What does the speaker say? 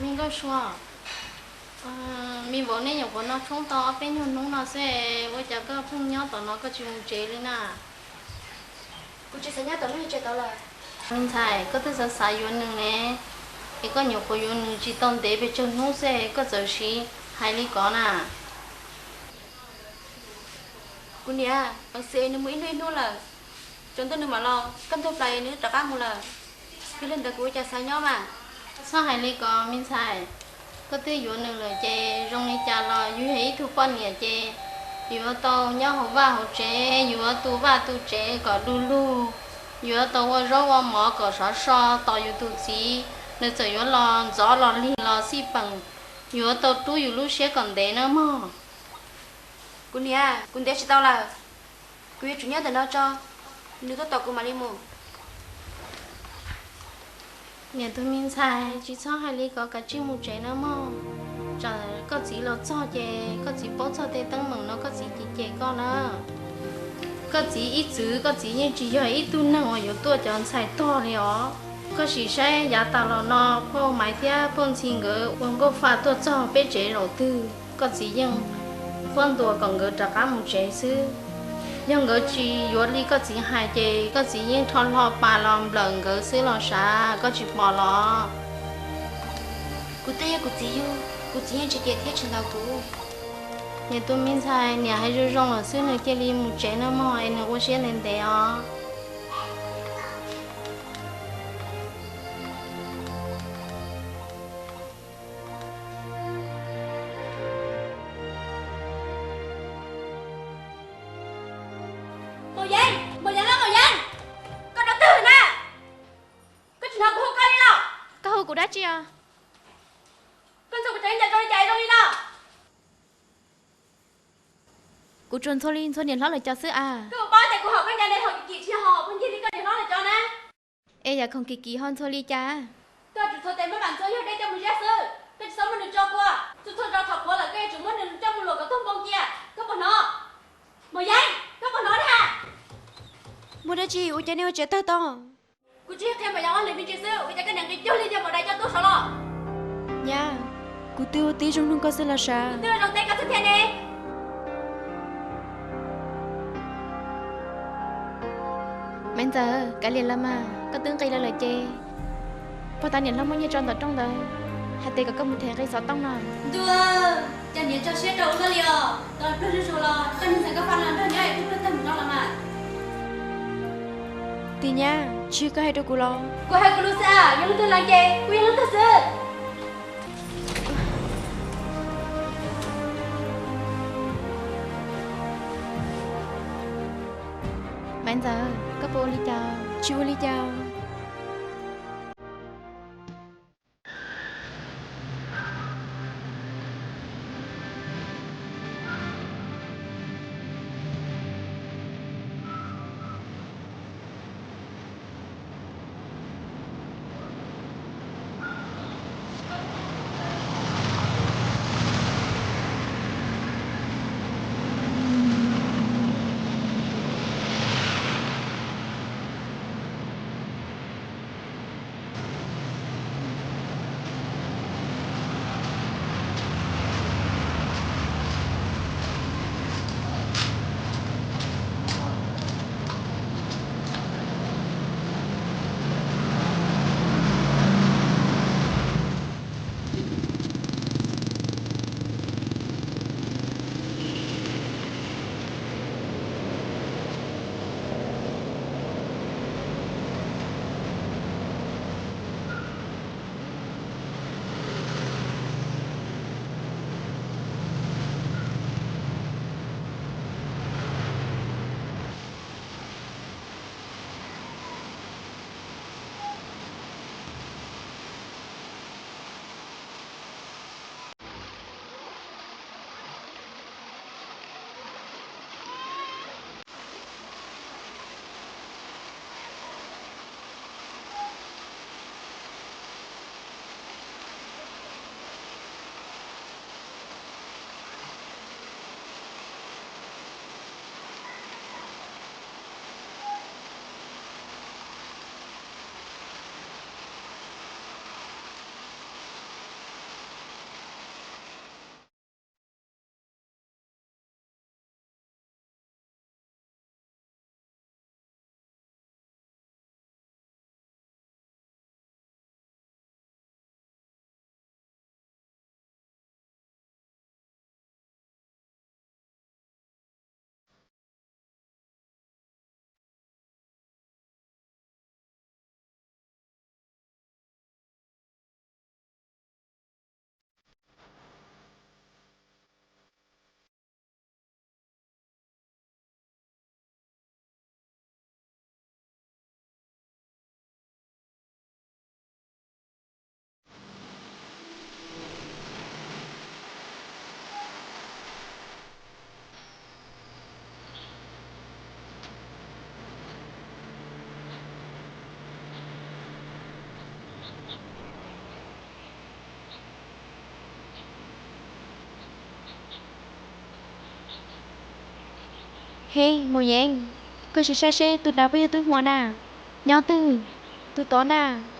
Nkauj Sua, me vauv, nej nyuam qhuav noj tshoob tau ob peb nyuag hnub no xwb, ua cas koj pheej nyob tom no koj tsis mus tsev li na? Kuv tsis xav nyob tom lub tsev tod lawm. Me ntxhais, koj twb xav xav yuav nws ne, es koj nyuam qhuav yuav nws tsis tau ntev pes tsawg hnub xwb koj txawm siv hais li ko na. Kuv niam, peev xwm nws mus ib hnub ib hnub lawm, tsaus ntuj nws mam los, kaj ntug plaws nws rov qab mus lawm. Yog li ntawd kuv ua cas xav nyob mas. Txhob hais li ko me ntxhais, koj twb yuav nws lawm ces zoo li cas los yus yog ib tug poj niam ces yuav tau nyob hauv vaj hauv tsev, yuav tu vaj tu tsev kom du lug, yuav tau ua zaub ua mov kom sov so tos yus tus txiv, nws txawm yuav los ntxov los lig los xij peem, yuav tau rub yus lub siab kom ntev na mog. Kuv niam, kuv ntev tsis tau lawm, kuv yuav tsum nyob ntawm no tso, nws tuaj tos kuv mam li mus. Niam tus me ntxhais, tsis txhob hais li ko, kav tsij mus tsev na mog. Tsam koj txiv los txog ces koj txiv paub txog tej teeb meem no koj txiv cem cem koj na. Koj txiv ib txwm koj txiv yeej tsis yog ib tug neeg uas yuav tuaj cov ntxhais tog li os. Koj sim saib yav tas los no phauj Maiv thiab phauj Ntxhi nkawd ua nkauj fa tuaj txog peb tsev zaum twg koj txiv yeej quab ntuas kom nkawd rov qab mus tsev xwb. Yog nkawd tsis yuav li koj txiv hais ces koj txiv yeej rho hlo pas los nplawm nkawd xwb los sav, koj tsis pom los? Kuv twb yog kuv txiv yug, kuv txiv yeej tsis cem thiab tsis ntaus kuv. Niam tus me ntxhais, niam hais zoo zoo lawm xwb nws cia li mus tsev nawb mog, es nws ua siab ntev ntev os. Maum Yeeb, Maum Yeeb, Maum Yeeb, koj dab tsi na? Koj tsis hnov kuv hu koj li los? Koj hu kuv dab tsi os? Koj ntxhua kuv cov ncaws zoo li cas zoo li no? Kuv tsuas ntxhua li ntxhua niam hlob lawv cov xwb as. Koj puas paub tias kuv haum koj ncaws ne, haum kim kim tsis haum phooj ywg li koj niam hlob lawv cov na. Es yam khoom kim kim ho ntxhua li cas? Koj yuav tsum txhua tes maj mam ntxhua, yog dej coj mus ziab xwb, koj tsis txhob muab nws tso kua. Txhua txhua zaus thaum qhuav lawm koj yuav tsum muab nws coj mus luam kom tag npoo cia, koj puas hnov? Maum Yeeb, koj puas hnov na? Muaj dab tsi ua cas nej ua tsev tawg tau? Kuv tsis qhia Maum Yeeb ob hlis me ntsis xwb, ua cas koj niam nqis cuag li niag maum dais coj tuaj saud los? Nyab, kuv twb ua tib zoo mloog koj xwb los sav. Kuv twb ua zoo teb koj xwb thiab ne. Maiv Ntxawm, kav liam los mas, koj twb nqis los lawm ces pog tas niam hlob muab nyiaj tso ntawm rooj ntawd, hais tias kom koj mus them nqi xov tooj no. Ntuj, cas niam tso siab rau ua luaj li os, tau pluag zuj zus los koj niag ntxhais nkauj fa no nrog nyob es twb pluag tag mus no los mas. Tim nyab, tsis yog koj hais rau kuv los? Kuv hais kuv lus xwb, yog leej twg lees ces kuv yog leej twg xwb. Maiv Ntxawm, koj puas ua li cas? Tsis ua li cas. He Mus Yeeb, koj sim saib seb tus nrad puas yog Tub Hmua na? Nyob twg? Tus tod na.